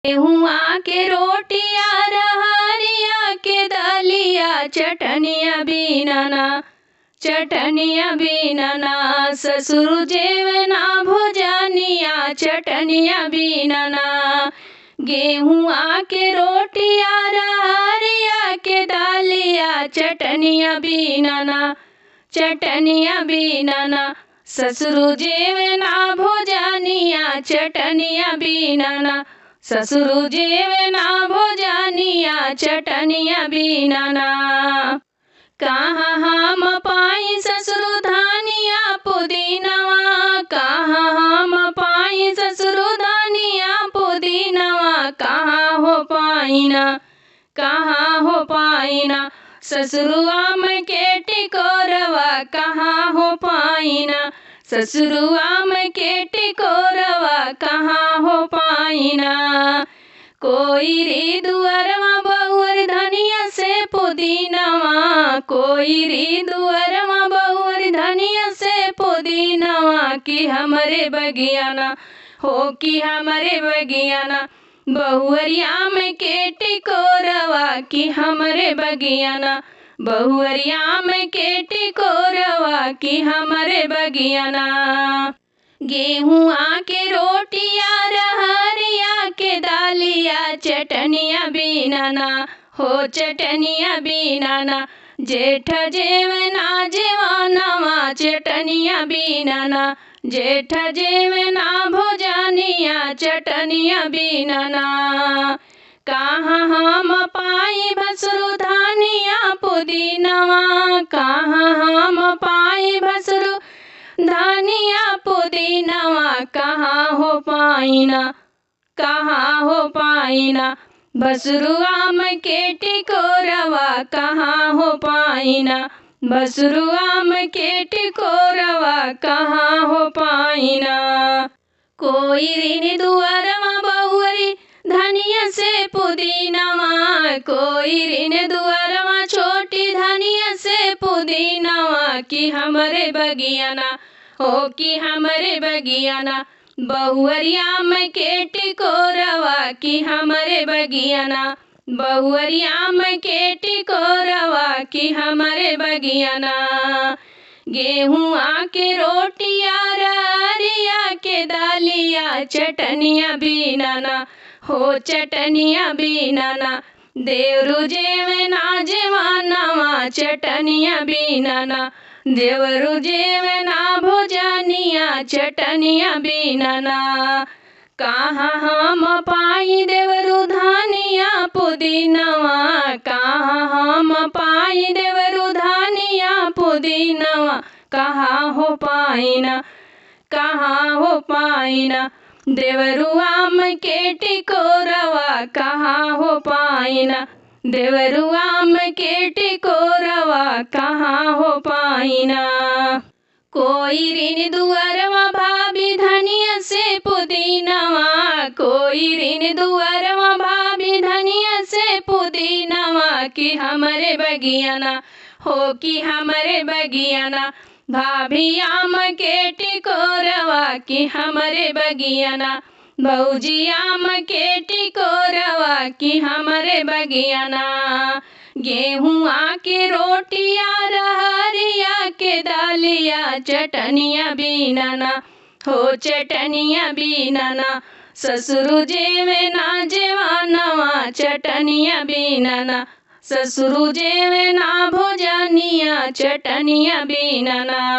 गेहुआ के रोटिया रहरिया के दलिया चटनिया बिना ना, चटनिया बिना ना, ससुर जेवना भोजनिया चटनिया बिना ना। गेहुआ के रोटिया रहरिया के दलिया चटनिया बिना ना, चटनिया बिना ना, ससुर जेवना भोजनिया चटनिया बिना ना, ससुर जेवना भोजनिया चटनिया बिना ना। कहाँ हम पाई ससुर धानिया पुदीनवा, कहाँ हम पाई ससुर धानिया पुदीनवा, कहाँ हो पाइना, कहाँ हो पाइना, ससुरुआ में के टिकोरवा, कहाँ हो पाइना, ससुरुआ में के टिकोरवा, कहाँ हो पाइना। कोई री दुअरवा बहुअर धनिया से पुदीनवा, कोई री दुअरवा बहुअर धनिया से पुदीनवा, कि हमरे बगियाना हो कि हमरे बगियाना, बहुअरिया में के टिकोरवा, कि हमरे बगियाना, बहुअरिया में के टिकोरवा, कि हमरे बगियाना। गेहुआ के रोटिया रहरिया के दालिया चटनिया बिना ना, हो चटनिया बिना ना, जेठ जेवना जेवानवा चटनिया बिना ना, जेठ जेवना भोजनिया चटनिया बिना ना। कहाँ हम पाई भसुरु धानिया पुदीनवा, कहाँ हम पाई भसुरु धानिया पुदीनवा, कहाँ हो पाइना, कहाँ हो पाइना, भसुरुआ में के टिकोरवा, कहाँ हो पाइना, भसुरुआ में के टिकोरवा, कहाँ हो पाइना। कोई ऋण दुआरवा बहुअरी धनिया से पुदीनवा, कोई ऋण दुआरवा छोटी धनिया से पुदीनवा, कि हमरे बगियाना हो कि हमरे बगियाना, बहुअरिया में के टिकोरवा, कि हमरे बगियाना, बहुअरिया में के टिकोरवा, कि हमरे बगियाना। गेहुआ के रोटिया रहरिया के दालिया चटनिया बिना ना, हो चटनिया बिना ना, देवरु जेवना जेवानवा चटनिया बिना ना, देवरु जेवना भोजनिया चटनिया बिना ना। कहाँ हम पाई देवरु धानिया पुदीनवा, कहाँ हम पाई देवरु धानिया पुदीनवा, कहाँ हो पाइना, कहाँ हो पाइना, देवरुआ में के टिकोरवा, कहाँ हो पाइना, देवरुआ में के टिकोरवा, कहाँ हो पाइना। कोई ऋण दुआरवा भाभी धनिया से पुदीनवा, कोई ऋण दुआरवा भाभी धनिया से पुदीनवा, कि हमरे बगियाना हो कि हमरे बगियाना, भाभी आम के टिकोरवा, कि हमरे बगियाना, भौजी आम के टिकोरवा, कि हमरे बगियाना। गेहुआ के रोटिया रहरिया के दालिया चटनिया बिना ना, हो चटनिया बिना ना, ससुर जेवना जेवानवा चटनिया बिना ना, ससुर जेवना भोजनिया चटनिया बिना ना।